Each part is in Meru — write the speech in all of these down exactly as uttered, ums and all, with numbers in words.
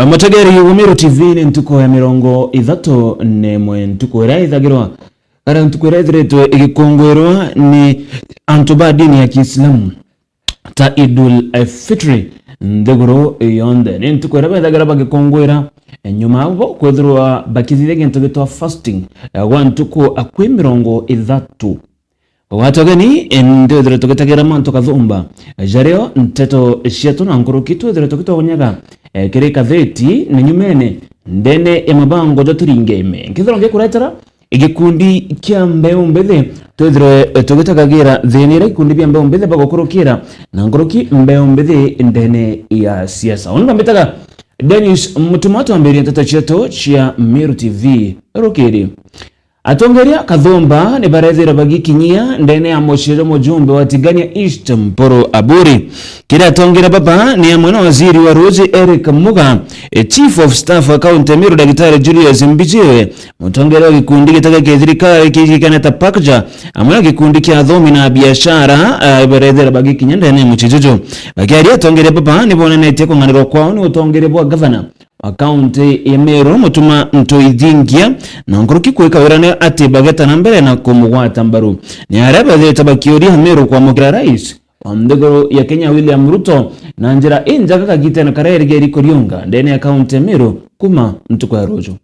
Mutegeri wa Meru T V, ni ntuku ya mirongo ithatu na imwe, ntuku iria ithagirwa, kana ntuku iria ithiritwe igikungwirwa ni antu ba dini ya Kiislamu ta Idul Fitri nthiguru yonthe. Ni ntuku iria bethagira bagikungwira, eh, nyuma abo kwithirwa bakithithia gintu gitwa fasting, eh, gwa ntuku akwi mirongo ithatu. Ugwata ugeni, indi twithirwe tugitagira mantu kathumba jario nteto cietu na nkuruki twithirwe tugitogonyaga, eh, kiri katheti na nyumene ndene ya mabango ja Turinge Ime. Nkethirwa ngikuretera gikundi kia mbeu mbithi, twithirwe, eh, tugitagagira thina iria ikundi bia mbeu mbithi bagukurukira na nkuruki mbeu mbithi ndene ya siasa. Uni bambitaga Dennis Mutuma, twambirie nteto cietu cia Meru T V rukiri. Atongeria kathumba ni barethira bagikinyia ndene ya mucii jwa mujumbe wa Tigania East Mpuru Aburi. Kiria atongeria baba ni amwe na waziri wa ruuji Eric Muga, e chief of staff wa county Meru Daktari Julius Mbijiwe, mutongeria wa gikundi gitagi kia thirikari kiijikene ta PACJA, amwe na gikundi kia athomi na biashara, ah, barethira bagikinya ndene ya mucii juju. Bakiaria, atongeria baba ni bonenetie kung'anirwa kwao ni utongeria bwa gavana wa kaunti ya Meru, Mutuma Ntoithingia, na nkuruki kwika wira ni ati bageta na mbere na kumugwata mbaru. Ni aria bethirite bakiuria Meru kwamukira rais wa nthiguru ya Kenya William Ruto na njira injega kagitene karia erigeri kuriunga ndene ya kaunti ya Meru kuma ntuku ya ruju.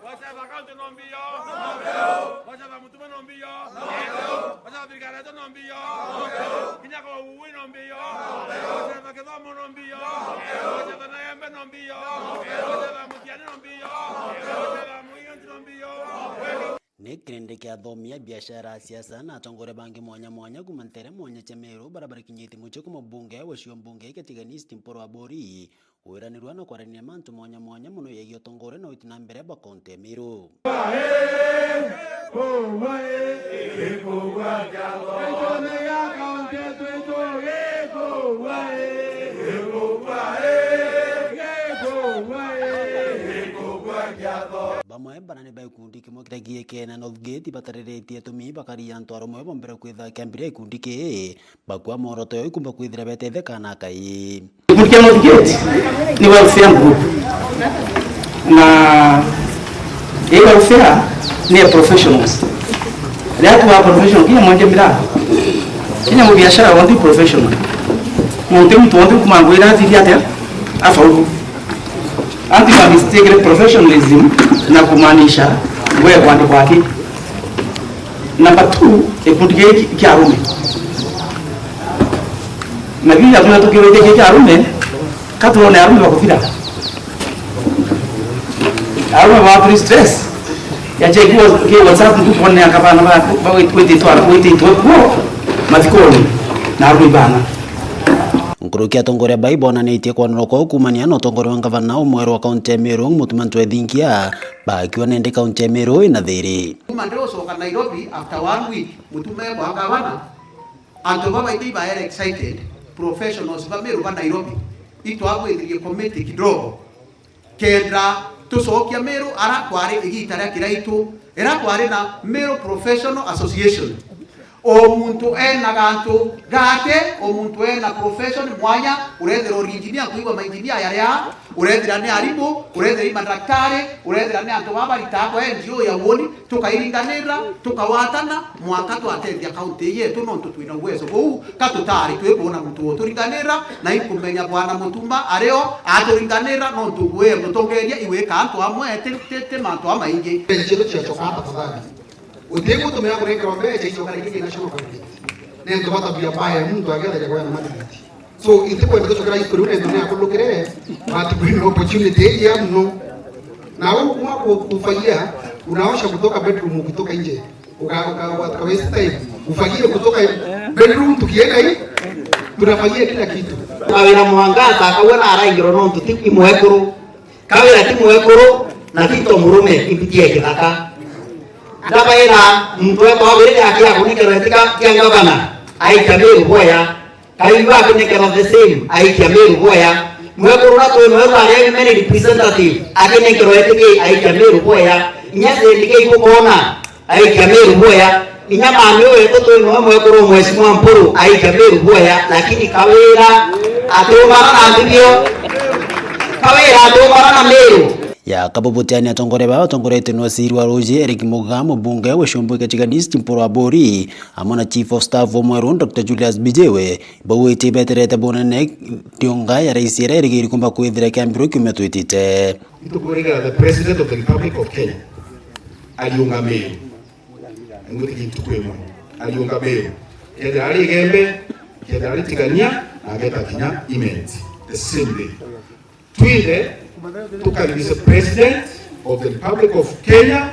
Wacha ba kaunti no mbio. Wacha ba Mutuma no mbio. Wacha ba thirikari yetu no mbio. Kinya kwa Ugui no mbio. Wacha ba Kithomo no mbio. Wacha ba Naembe no mbio. Wacha ba Mutiani no mbio. Wacha ba Muiganti no mbio. Ni kirindi kia athomi a biashara, siasa na atongoria bangi mwanya mwanya kuma ntere mwanya cia Meru baria barikinyitie mucii kuma mbunge wa cio mbunge kia Tigania East Mpuru Aburi kwiranirwa na kwaraniria mantu mwanya mwanya mono yegii utongoria na uiti na mbere bwa kaunti ya Meru. Bamwe banene ba gikundi kimwe kiria giikene na North Gate batariritie atumi bakari antu arumwe bombere kwitha kiambiria gikundi kii, bakua mworoto yo ikumba kwithira betetheka na akai. Gikundi kia North Gate ni welfare group, na i welfare ni a professionals. Riria tuga professional, kinya mwendia miraa, kinya mubiashara wonthe professional. Muntu, muntu wonthe kuma ngwira athithia atia afaulu. Anti ma mistake professionalism na kumaanisha we kwandikwa aki. Number two, gikundi giki kia arume. Na biu biatuma tukirite giki kia arume, ka turone arume bakuthira. Arume ba free stress. Ya je ki wa-, ki WhatsApp ndu kuone akabana ba, ba wit-, wititwa, wititwe kuo mathikoni. Na arume bana. Nkuruki atongoria bai bonanitie kwanirwa kwao kuumania na utongoria wa ngavana umweru wa kaunti ya Meru, Mutuma Ntoithingia, bakiuga nindi kaunti ya Meru ina thiri. Kuma ndiocoka Nairobi after one week, Mutuma ekwa ngavana, antu babaingi ibaere excited, professionals ba Meru ba Nairobi, itwagwithirie committee kidogo. Kenda tucokia Meru ara kwari igita ria kiraitu, ira kwari na Meru Professional Association. O muntu ena gantu gake, o muntu ena profession mwanya, urethira uri engineer, kwigua ma engineer yaria, urethira ni arimu, urethira ni madaktari, urethira ni antu baba baritaga kwa N G O ya woni, tukairinganira, tukawatana, mwanka twatethia kaunti yetu, nontu twina uwezo buu, ka tutari twikwona muntu uturinganira, na inkumenya Bwana Mutuma ario aturinganira, nontu we mutongeria iwika antu amwe, ti, ti, ti mantu amaingi. Mbeca cietu ciacoka tafadhali. Utigutumira kurengerwa mbeca icoka ringi ki national government. Ni ntu ba tabia mbaya, muntu agethagia kwena management. So, itikwenda tucokera history, ule ndio akulukire, but kwina opportunity ya muno. Na wewe kuma ku-, kufagia, unaosha kutoka bedroom, ukitoka nje. Uka-, uka-, uka waste time. Ufagie kutoka bedroom, tukienda hii, tunafagia kila kitu. Kawira Mwangaza, akauga na araingirwo nontu ti imwekuru. Kawira ti mwekuru, na ti to murume, imbitie kithaka. Ndabaira muntu wekwa wiri akia kunikero etika kia ngavana, aikia Meru boya. Kaigua akinenkerwa the same, aikia Meru boya. Mwekuru na twi mwekuru aria women representative, akinenkerwa etiki, aikia Meru boya. Inya sendike ikukona, aikia Meru boya. Inya mami wetu twi mwe mwekuru Mheshimiwa Mpuru, aikia Meru boya. Lakini Kawira, atiumana na mbibio. Kawira antu bara na Meru. Ya kabubutiani atongoria baa batongoretwe ni waziri wa ruuji Eric Mugaa, mubunge wa Ichumbuki Tigania East Mpuru Aburi, amwe na Chief of Staff omweru Doctor Julius Bijiwe, bauite ibeterete bunene ndiunga ya rais iria irigiri kumba kwithira ikiambirwa kiumia twitite. Nitukwirigira the President of the Republic of Kenya ariunga Meru. Ngwitikia ntuku imwe ariunga Meru. Kethira ari Igembe, kethira ari Tigania, na ageta kinya Imenti the same day. Twinthe tukaribise President of the Republic of Kenya,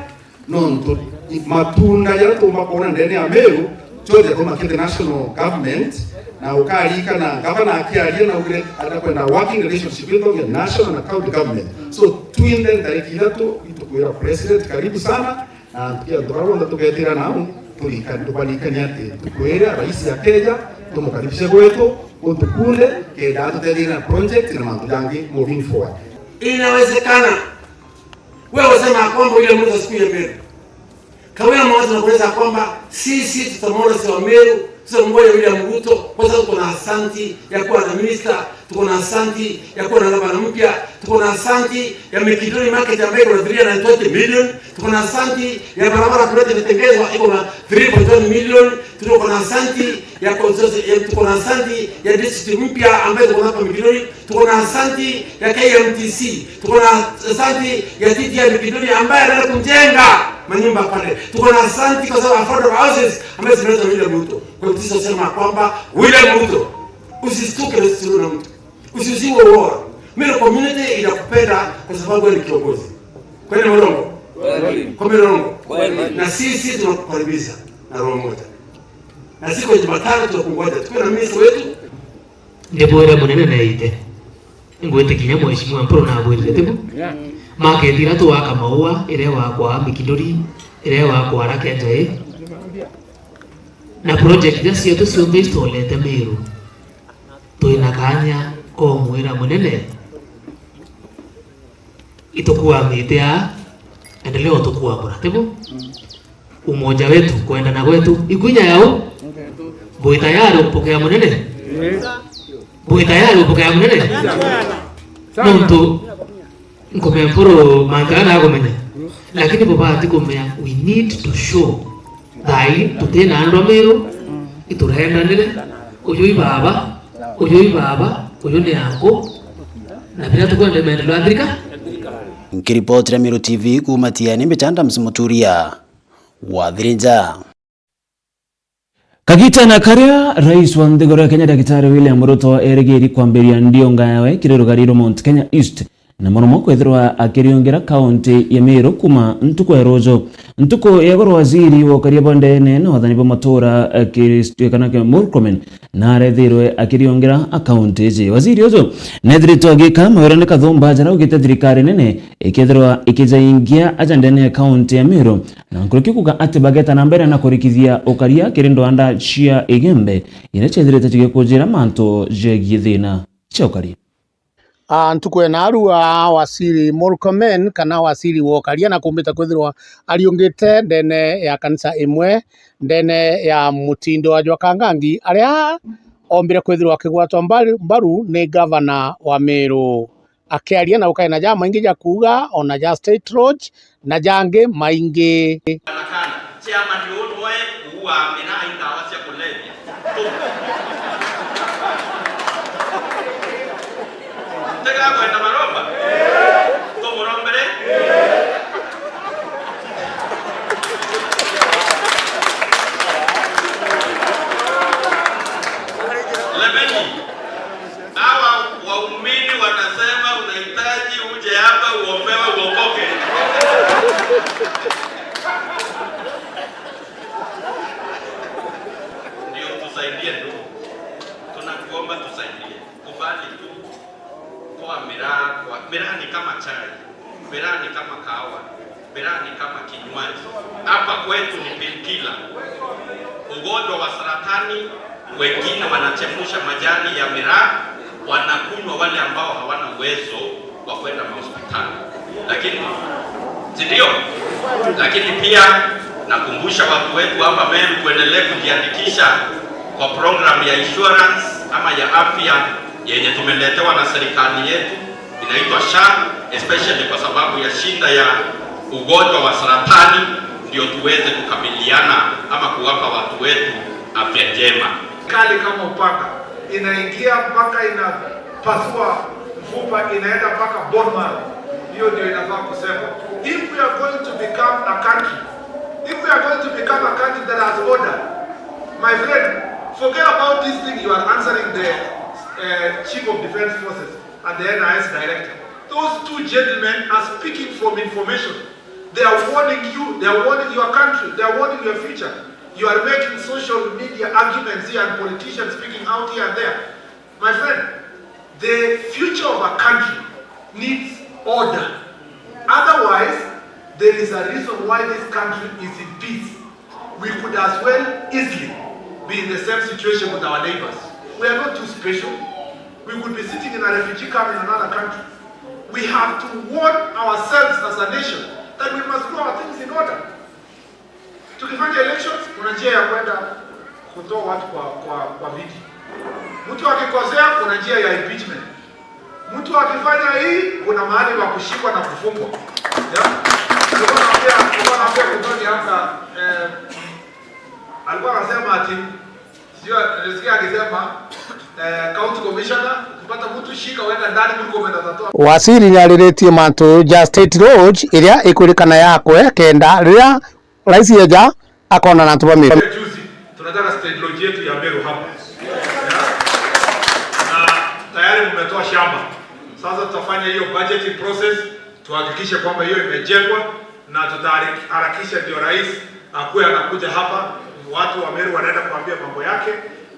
nontu matunda jaria tuumba kwona ndene ya Meru, jonthe jauma ki the national government, na ukarikana gavana akiaria naugire atakwenda working relationship with the national na county government. So twinthe ntariki ithatu itukwira President, karibu sana. Na antu, antu baria bonthe tugeetira nau, turikani, tubarikanie ati ntuku iria rais akeeja, tumukaribishe gwetu, guntu kunthe, kenda atutethie na project na mantu jangi moving forward. Inawezekana wewe usema ya kwamba William Ruto siku ya Meru. Kawira Mwanza, nakueleza kwamba sisi tutamwona si wa Meru, tutamngoja William Ruto, kwa sababu tuko na asanti ya kuwa na minister, tuko na asanti ya kuwa na gavana mpya, tuko na asanti ya Mikinduri market ambayo iko na three hundred twenty million, tuko na asanti ya barabara kuleta imetengezwa iko na three point one million, tuko na asanti ya consortium, ya, tuko na asanti ya district mpya ambayo tuko na hapa Mikinduri, tuko na asanti ya K M T C, tuko na asanti ya T T I Mikinduri ambaye anaenda kumjenga manyumba pale, tuko na asanti kwa sababu affordable houses ambayo zimeletwa na William Ruto. Kwa hivyo sisi tunasema kwamba William Ruto, usistuke na usistuke na mtu. Usiuziwe uoga. Meru community inakupenda kwa sababu wewe ni kiongozi. Kweli Murongo? Kweli. Kwa Murongo? Kweli. Na sisi tunakukaribisha na roho moja. Na siku ya Jumatano tunakungoja. Tukiwa na minister wetu. Ndibwire munene neite. Ngwitikinya Mheshimiwa Mpuru nabwirire tibu. Maketi ira twaka maua, ire wakwa Mikinduri, ire wakwa Rake Njai. Na project iria cietu cionthe itolete Meru. Twina kanya komwira munene, itukuamite aa, endelea utukuamura, tibu? Umoja wetu, kwendana gwetu, ikunya yau. Bwi tayari umpokea munene? Bwi tayari umpokea munene? Nontu nkumea Mpuru mantu aya nakumenya. Lakini bubati kumea, we need to show. Thai tutina andu a Meru, iturendanire, uyu i baba, uyu i baba, uyu ni anku, na biria tukwenda maendeleo ya thirikari. Nkiripotira Meru T V kuuma Tiani, mbita Adams Muturia wa Thirinja. Kagitana karia rais wa nthiguru ya Kenya Daktari William Ruto erigiri kwambiria ndionga yawe kiri rugari rwa Mount Kenya East, na mono mono kwithirwa akiriungira kaunti ya Meru kuma ntuku ya ruju. Ntuku ya igoro, waziri wa ukaria bwa ndene na wathani bwa matura, eh, Kiristu-, kana ke Murkomen, narethirwe akiriungira kaunti iji. Waziri uju nethiritwe agika mawira ni kathumba jara augite thirikari nene ikethirwa ikijaingia aja ndene ya kaunti ya Meru, na nkuruki kuga ati bageta na mbere na kurikithia ukaria kiri ndwanda cia Igembe iria ciethirite cigikujira mantu jegie thina cia ukaria. A, ntuku ya narua, Waziri Murkomen, kana waziri wa ukaria, na kumbite kwithirwa ariungite ndene ya kanisa imwe ndene ya mutindo wa jwa Kangangi, aria ombire kwithirwa akigwatwa mbaru, mbaru ni gavana wa Meru. Akiaria na ukae na jamaingi ja kuuga, ona ja State Road, na jangi maingi. Chairman uyu noe kuua miraa i ndawa cia kulevya. Tega kwenda maromba. Tumurombere. Lemeni. Hawa waumini wanasema unahitaji uje hapa uombewe uokoke. Ndio tusaidie ndugu. Tunakuomba tusaidie. Kubali tu. Toa miraa kwa, miraa ni kama chai. Miraa ni kama kahawa. Miraa ni kama kinywaji. Hapa kwetu ni painkiller. Ugonjwa wa saratani, wengine wanachemsha majani ya miraa, wanakunywa wale ambao hawana uwezo wa kwenda mahospitali. Lakini, si ndio? Lakini pia nakumbusha watu wetu hapa Meru tuendelee kujiandikisha kwa program ya insurance ama ya afya yenye tumeletewa na serikali yetu. Inaitwa SHA, especially kwa sababu ya shida ya ugonjwa wa saratani, ndio tuweze kukabiliana ama kuwapa watu wetu afya njema. Kali kama upanga, inaingia mpaka inapasua mfupa, inaenda mpaka bone marrow. Hiyo ndio inafaa kusema. If we are going to become a country, if we are going to become a country that has order, my friend, forget about this thing you are answering the, uh, Chief of Defence Forces and the N I S director. Those two gentlemen are speaking from information. They are warning you, they are warning your country, they are warning your future. You are making social media arguments here and politicians speaking out here and there. My friend, the future of a country needs order. Otherwise, there is a reason why this country is in peace. We could as well easily be in the same situation with our neighbors. We are not too special. We could be sitting in a refugee camp in another country. We have to warn ourselves as a nation that we must do our things in order. Tukifanya elections, kuna njia ya kwenda kutoa watu kwa, kwa, kwa viti. Mtu akikosea, kuna njia ya impeachment. Mtu akifanya hii, kuna mahali pa kushikwa na kufungwa. Yeah? Alikuwa anaambia, alikuwa anaambia Mudhoni hapa, eh, alikuwa anasema ati, sio, nilisikia akisema, eh, county commissioner, ukipata mtu shika, wenda ndani kuliko umeenda tatoa. Waziri niariritie mantu ja State Lodge iria ikwirikana yakwe kenda riria rais eja akona na antu ba Meru. Juzi, tunataka State Lodge yetu ya Meru hapa. Yeah? Na tayari mmetoa shamba. Sasa tutafanya hiyo budgeting process, tuhakikishe kwamba hiyo imejengwa, na tutaharakisha ndio rais akuwe anakuja hapa, watu wa Meru wanaenda kuambia mambo yake,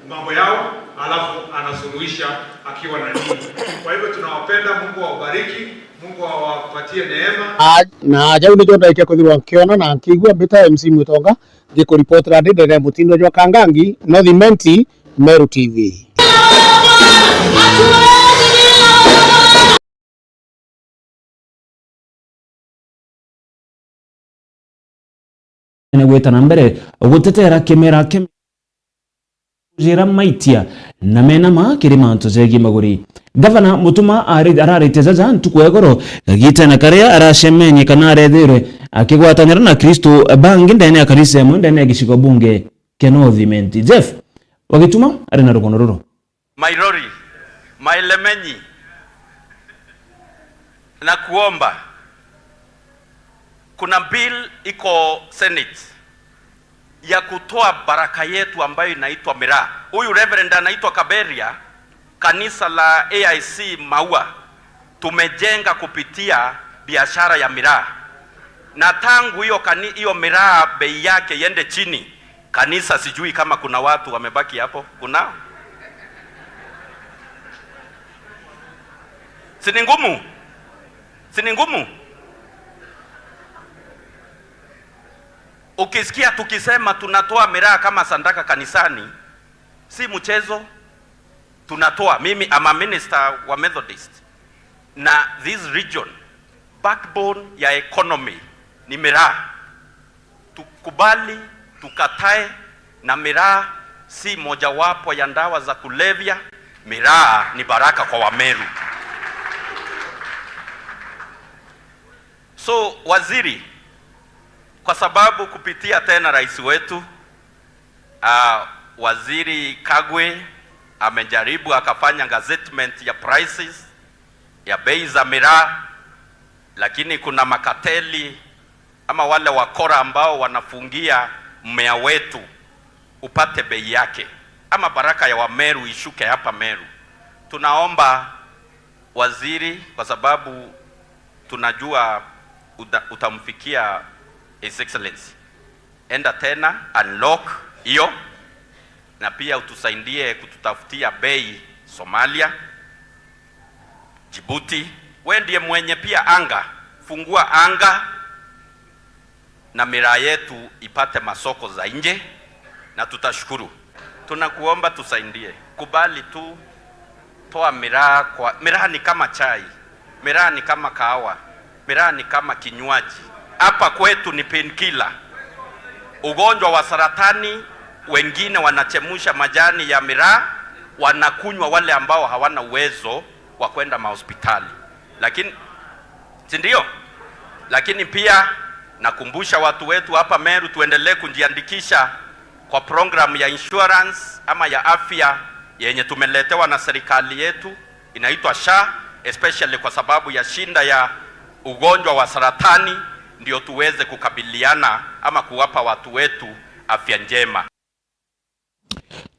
mambo yao, alafu anasuluhisha akiwa na nyinyi. Kwa hivyo tunawapenda, Mungu awabariki, Mungu awapatie neema. Na, na jau nijo ndaikia kwithirwa nkiona na nkiigua mbita M C Mwitonga, ngikuripotera ndi ndene mutindo jwa Kangangi, North Imenti, Meru T V. Ni gwita na mbere gutetera kimera kim-, jira maitia na mena ma kiri mantu jegie maguri. Gavana Mutuma ari-, araritie jaja ntuku ya igoro, gagitene karia aracemenye kana arethirwe akigwatanira na Kristo bangi ndene ya kanisa imwe ndene ya gicigo bunge kia North Imenti. Jeff Wagituma ari na rugono ruru. Mairori, Mailemenyi, na kuomba, kuna bill iko Senate ya kutoa baraka yetu ambayo inaitwa miraa. Huyu Reverend anaitwa Kaberia, kanisa la A I C Maua, tumejenga kupitia biashara ya miraa. Na tangu hiyo kani-, hiyo miraa bei yake iende chini, kanisa, sijui kama kuna watu wamebaki hapo. Kuna? Si ni ngumu? Si ni ngumu? Ukisikia tukisema tunatoa miraa kama sadaka kanisani, si mchezo. Tunatoa. Mimi, I'm a minister wa Methodist. Na this region, backbone ya economy ni miraa. Tukubali, tukatae, na miraa si mojawapo ya dawa za kulevya. Miraa ni baraka kwa Wameru. So, waziri, kwa sababu kupitia tena rais wetu, ah, Waziri Kagwe amejaribu akafanya gazettement ya prices, ya bei za miraa, lakini kuna makateli ama wale wakora ambao wanafungia mmea wetu upate bei yake, ama baraka ya Wameru ishuke hapa Meru. Tunaomba waziri, kwa sababu tunajua uta-, utamfikia His Excellency. Enda tena, unlock hiyo, na pia utusaidie kututafutia bei Somalia, Djibouti. We ndiye mwenye pia anga, fungua anga na miraa yetu ipate masoko za nje, na tutashukuru. Tunakuomba tusaidie, kubali tu, toa miraa kwa, miraa ni kama chai, miraa ni kama kahawa, miraa ni kama kinywaji. Hapa kwetu ni painkiller. Ugonjwa wa saratani, wengine wanachemusha majani ya miraa, wanakunywa, wale ambao hawana uwezo wa kwenda mahospitali. Lakini, si ndio? Lakini pia nakumbusha watu wetu hapa Meru tuendelee kujiandikisha kwa program ya insurance ama ya afya yenye tumeletewa na serikali yetu, inaitwa SHA, especially kwa sababu ya shinda ya ugonjwa wa saratani, ndio tuweze kukabiliana ama kuwapa watu wetu afya njema.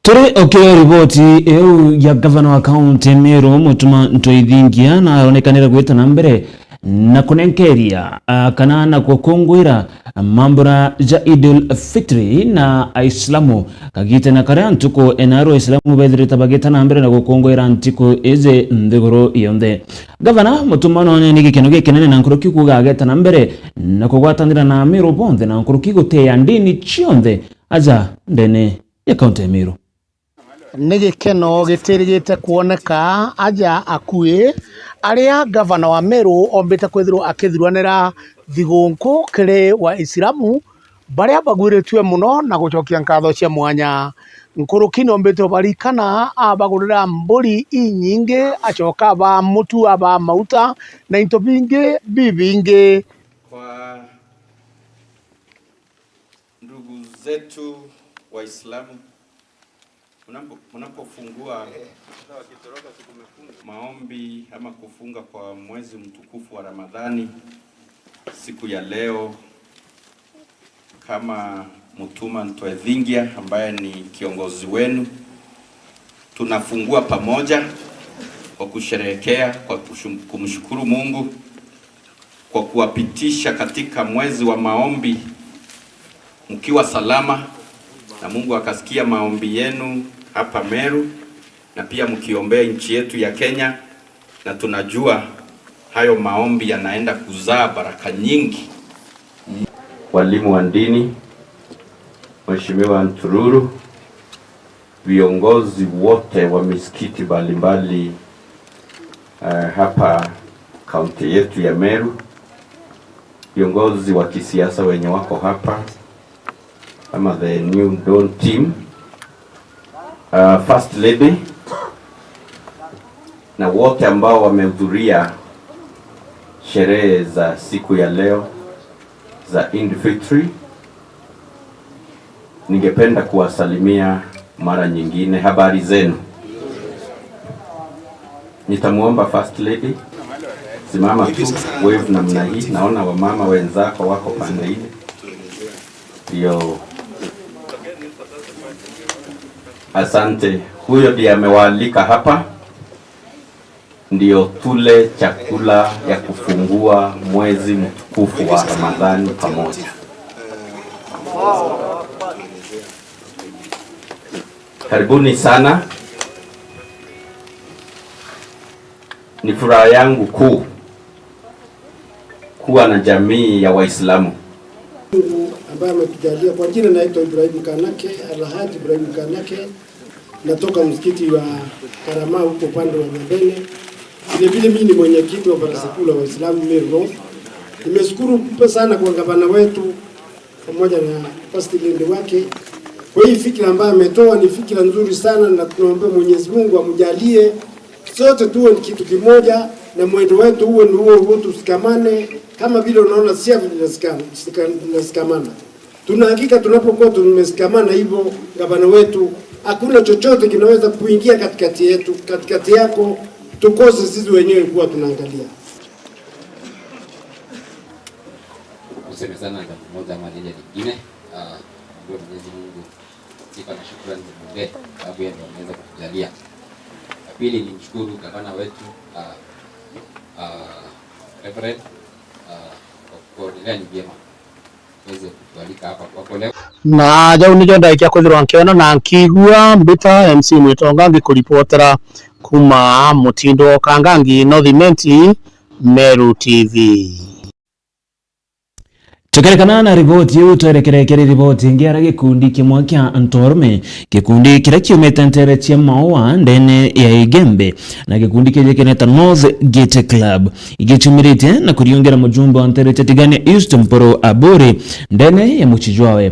Turi ukio riboti iu ya gavana wa kaunti Meru, Mutuma Ntoithingia, na aronekanire gwita na mbere na kunenkeria, ah, kana na gukungwira mambura ja Idul Fitri na Aislamu. Kagitene karia ntuku ena aru Aislamu bethirite bagita na mbere na gukungwira ntuku iji nthiguru yonthe. Gavana Mutuma none ni gikeno gikinene na nkuruki kuuga ageta na mbere na kugwatanira na Ameru bonthe na nkuruki guteea ndini cionthe aja ndene ya kaunti ya Meru. Ni gikeno gitirigite kwoneka aja akui aria gavana wa Meru ombite kwithirwa akithuranira thigunku kiri Waislamu baria bagwiritue mono na gucokia nkatho cia mwanya. Nkuruki nombite ubarikana, abagurira mburi inyingi, acoka abaa mutu, abaa mauta na into bingi bibingi. Kwa ndugu zetu Waislamu, mnapo-, mnapofungua maombi ama kufunga kwa mwezi mtukufu wa Ramadhani siku ya leo, kama Mutuma Ntoithingia ambaye ni kiongozi wenu, tunafungua pamoja kwa kusherehekea, kwa kushum-, kumshukuru Mungu kwa kuwapitisha katika mwezi wa maombi mkiwa salama, na Mungu akasikia maombi yenu hapa Meru, na pia mkiombea nchi yetu ya Kenya, na tunajua hayo maombi yanaenda kuzaa baraka nyingi. Walimu wa dini, Mheshimiwa Ntururu, viongozi wote wa misikiti mbalimbali, eh, hapa kaunti yetu ya Meru, viongozi wa kisiasa wenye wako hapa, ama the new dawn team, uh, First Lady, na wote ambao wamehudhuria sherehe za siku ya leo za Eid Fitri, ningependa kuwasalimia mara nyingine. Habari zenu? Nitamuomba First Lady, simama tu, wave namna hii. Naona wamama wenzako wako pande ile. Ndio. Asante. Huyo ndiye amewaalika hapa. Ndio tule chakula ya kufungua mwezi mtukufu wa Ramadhani pamoja. Karibuni sana. Ni furaha yangu kuu kuwa na jamii ya Waislamu. Mungu ambaye ametujalia. Kwa jina naitwa Ibrahim Kanake, Alhaji Ibrahim Kanake, natoka msikiti wa Karama huko upande wa Nyambene. Vile vile mimi ni mwenyekiti wa Baraza Kuu la Waislamu Meru North. Nimeshukuru sana kwa gavana wetu pamoja na First Lady wake. Kwa hii fikira ambayo ametoa ni fikira nzuri sana, na tunaomba Mwenyezi Mungu amjalie sote tuwe ni kitu kimoja, na mwendo wetu uwe ni huo huo, tusikamane kama vile unaona siasa zinasika-, sika-, zinasikamana. Tuna hakika tunapokuwa tumesikamana hivyo, gavana wetu, hakuna chochote kinaweza kuingia katikati yetu, katikati yako, tukose sisi wenyewe kuwa tunaangalia. Useme sana jambo moja ama lile lingine, ah, ndio Mwenyezi Mungu sifa na shukrani zimwendee, sababu yeye ndiye ameweza kutujalia. Ya pili, ni mshukuru gavana wetu, ah, ah, Reverend, ah, kwa kuonelea ni vyema tuweze kukualika hapa kwako leo. Na jau nijo ndaikia kwithirwa nkiona na nkigua. Mbita M C Mwitonga ngikuripotera kuma Mutindo Kangangi, North Imenti, Meru T V. Tukerekana na riboti iu, twerekere kiri riboti ingi, aria gikundi kimwe kia antu arume, gikundi kiria kiumite nteere cia Maua ndene ya Igembe, na gikundi kiji kineta North Gate Club, igichumiritie na kuriungira mujumbe wa nteere cia Tigania East Mpuru Aburi ndene ya mucii jwawe.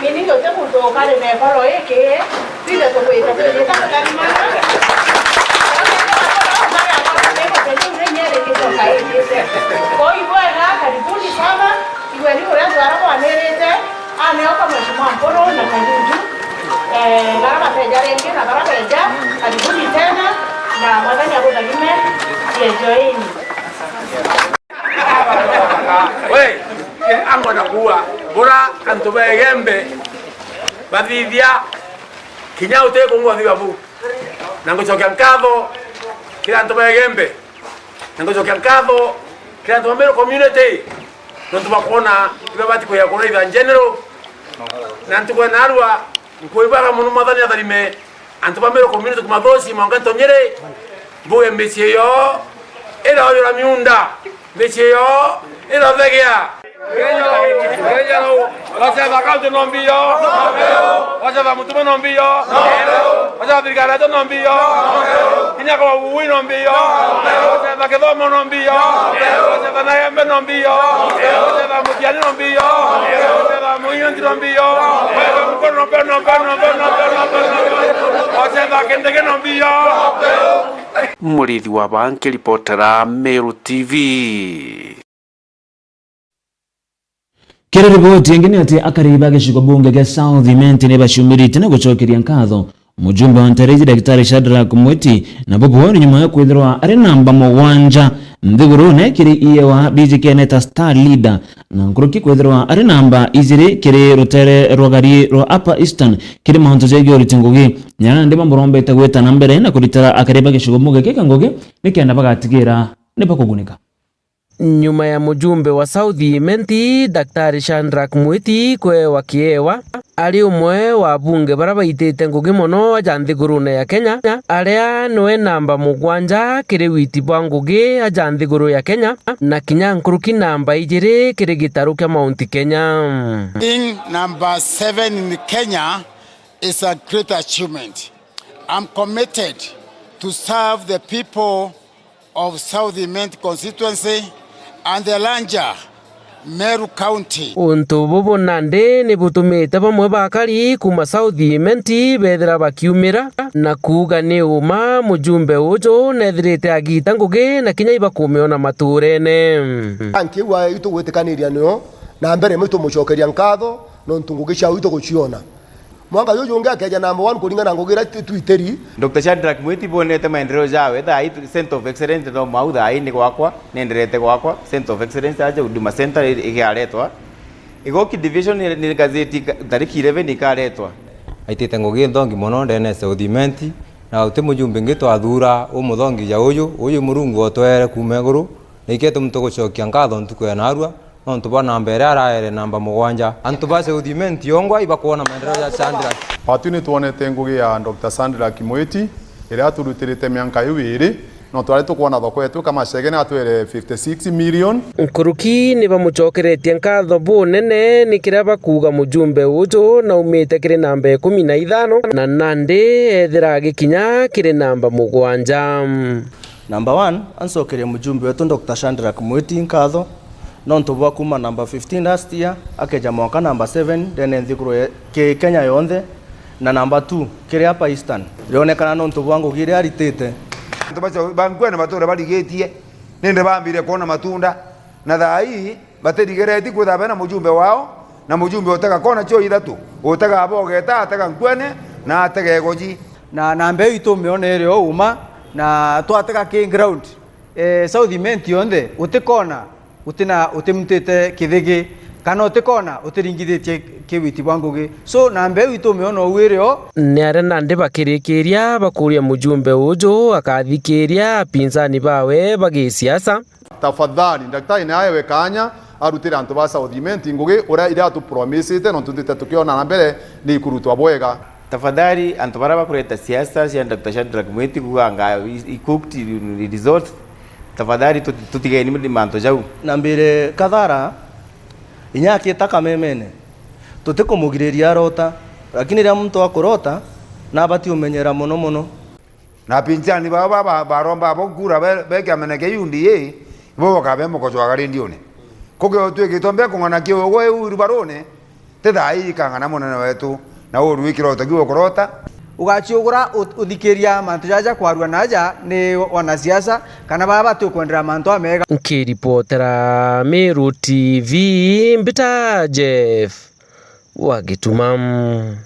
Meaning uti muntu ukarima ikoro iki, twithe tugwite twithite tutharimana. Kwa ibwega, karibuni sana. Igweni uria twara bwanirite, aneo ka Mheshimiwa Mpuru na Kairunju. Eh, bara bateja ringi na bara beja, karibuni tena, na Mwathani abutharime. Ciejoini. We, angwa na kuua, bura antu ba Igembe bathithia kinya uti kungwa thiga bu. Na ngucokia nkatho kiri antu ba Igembe. Na ngucokia nkatho kiri antu ba Meru community. Nontu bakwona ibabati kuya kuraitha general. Na ntuku ya narua, nkuibwaga mono Mwathani atharime antu ba Meru community kumathoci mwanka ntonyere. Mbuge micii yoo iraoyora miunda, micii yoo irathegea. Wacheza kaunti no mbio. Wacheza mtume no mbio. Wacheza thirikari yetu no mbio. Kinya kwa uwi no mbio. Wacheza kithomo no mbio. Wacheza na embe no mbio. Wacheza mutiani no mbio. Wacheza muinyo no mbio. Mkono no mbio, no mbio, no mbio, no mbio, no mbio. Wacheza kindege no mbio. Murithi wa Banki, ripotera Meru T V. Kiri riboti ingi ni ati akari ba gicigo bunge gia South Imenti ni baciumirite na gucokeria nkatho mujumbe wa Ntereji Daktari Shadrack Mwiti, na bubu ni nyuma ya kwithirwa ari namba mugwanja nthigurune kiri iewa biijikene ta Star Leader, na nkuruki kwithirwa ari namba ijiri kiri rutere rwa gari rwa Upper Eastern kiri mauntu jegie uriti ngugi. Nyarandi bamurombete gwita na mbere na kuritira akari ba gicigo bunge giki ngugi nikenda bagatigira ni bakugunika. Nyuma ya mujumbe wa South Imenti, Daktari Shadrack Mwiti kwewa kiewa, ari umwe wa abunge baria baitite ngugi mono aja nthigurune ya Kenya, aria niwe namba mugwanja kiri witi bwa ngugi aja nthiguru ya Kenya, na kinya nkuruki namba ijiri kiri gitaru kia Mount Kenya. Being number seven in Kenya is a great achievement. I'm committed to serve the people of South Imenti constituency and the larger Meru County. Untu bubu nandi ni butumite bamwe ba akari kuuma South Imenti bethira bakiumira na kuuga ni uma mujumbe uju nethirite agita ngugi na kinya ibakumiona maturene. Anki iu itugwitikaniria nio na mbere imwe itumucokeria nkatho nontu ngugi ciao ituguciona. Mwanka juju ungi akeja number one kuringana na ngugi iria tu-, twitiri. Doctor Shadrack Mwiti bonete maendeleo jawe, thaa ii tu-, Center of Excellence no mau thaa ii ni gwakwa, nenderete gwakwa, Center of Excellence aja Huduma Center i-, igiaretwa. Igoki division ni, ni gazeti ka-, tariki eleven ikaretwa. Aitite ngugi nthongi mono ndene ya South Imenti, na uti mujumbe ngi twathura umuthongi ja uju, uju Murungu otwere kuuma iguru, na ikete muntu gucokia nkatho ntuku ya narua. Nontu bwa namba iria araere namba mugwanja. Antu ba South Imenti yongwa ibakwona maendeleo ja Shadrack. Batwi ni twonete ngugi ya Doctor Shadrack Mwiti, iria aturutirite mianka iu iiri, no twari tukwona thoko yetu kama Chege ni atwere fifty six million. Nkuruki ni bamucokeretie nkatho bunene ni kiria bakuuga mujumbe uju naumite kiri namba ikumi na ithano, na nandi ethira agikinya kiri namba mugwanja. Number one, ancokerie mujumbe wetu Doctor Shadrack Mwiti nkatho nontu bwa kuuma number fifteen last year, akeja mwanka number seven ndene nthiguru ye-, ki Kenya yonthe, na number two kiri Upper Eastern. Rionekana nontu bwa ngugi iria aritite. Antu bacio ba Nkwene bature barigitie, nindi bambire kwona matunda, na thaa ii batirigereti kwithirwa bena mujumbe wao, na mujumbe utega kona cio ithatu, utega Abogeta, atega Nkwene, na atega Igoji. Na namba iu itumiona iri o uma, na twatega ki ground, eh, South Imenti yonthe, utikona utina, utimutite kithigi, kana utikona utiringithitie kiwiti bwa ngugi. So, namba iu itumiona uu iri o. Ni aria nandi bakirikiria bakuria mujumbe uju akathikiria apinzani bawe ba gisiasa. Tafadhali, daktari ni aewe kaanya arutire antu ba South Imenti ngugi uria iria atupromisite, nontu twite tukiona na mbere ni ikurutwa bwega. Tafadhali, antu baria bakureta siasa cia Doctor Shadrack Mwiti kuuga anga i, i cooked results, tafadhali tuti-, tutigeni mantu jau. Na mbere kathara, inya akita kamemene, tutikumugiriria arota, lakini riria muntu akurota, nabati umenyera mono mono. Na apinzani bao ba, ba, baromba abo kura be, be kiamene kia U D A, ibo bakabe mukocwaga rendione. Kuge utwikitwe mbe kung'ana kiugo iu irubarune, ti thaa ii ikang'ana munene wetu, na urwikira utogi ukurota. Ugaciugura u-, uthikiria mantu jaja kwarua naja ni wanasiasa, kana baba batukwendera mantu amega. Nkiripotera Meru T V, mbita Jeff wa Gituma.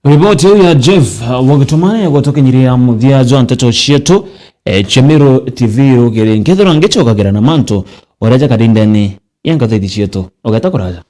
Riboti iu ya Jeff wa Gituma ya gutukinyiria muthia jwa nteto cietu, eh, cia Meru T V rugiri. Nkethirwa ngicokagira na mantu uria jakari ndene ya ngatheti cietu. Ugeta kuraja.